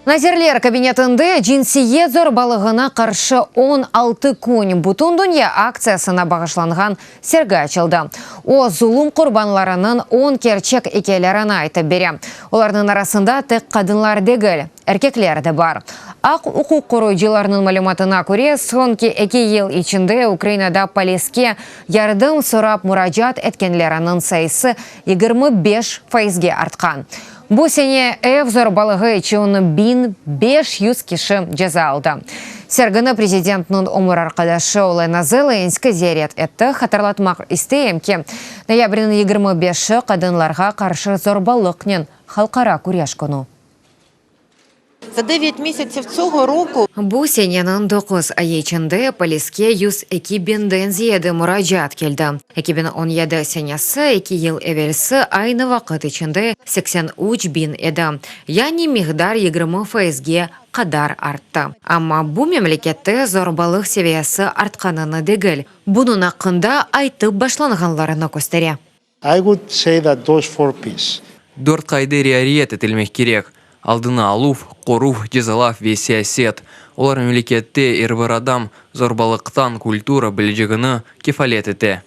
Nazirler Kabinetinde cinsiyet zorbalığına qarşı 16 kün bütündünya aktsiyasına bağışlanğan sergi açıldı. O, zulum qurbanlarınıñ on kerçek ikâyelerini aytıp bere. Olarnıñ arasında tek qadınlar degil, erkekler de bar. Aq-uquq qoruyıcılarnıñ malümatına köre, soñki eki yıl içinde Ukrainada poliske yardım sorap muracaat etkenleriniñ sayısı 25 faizge artqan. Bu sene ev zorbalığı içün 1500 kişi ceza aldı. Sergini prezidentniñ ömür arqadaşı Olena Zelenska ziyaret etti. Hatırlatmaq isteyim ki, noyabrniñ 25-i, qadınlarğa qarşı zorbalıqnen halqara küreş künü. За devyat mісяців цього року Bu seneniñ doquz ayı içinde poliske 102 biñden ziyade muracaat keldi. 2017 senesi, eki yıl evelsi aynı vaqıt içinde 83 biñ edi. Yani miqdar 20 faizge qadar arttı. Amma bu memlekette zorbalıq seviyesi artqanını degil, bunıñ aqqında aytıp başlanğanlarını köstere. I would say that those four Ps. Dört qaide riayet etilmek kerek: aldını aluv, qoruv, cezalav ve siyaset. Olar memlekette er bir adam zorbalıqtan qurtula bilecegini kefalet ete.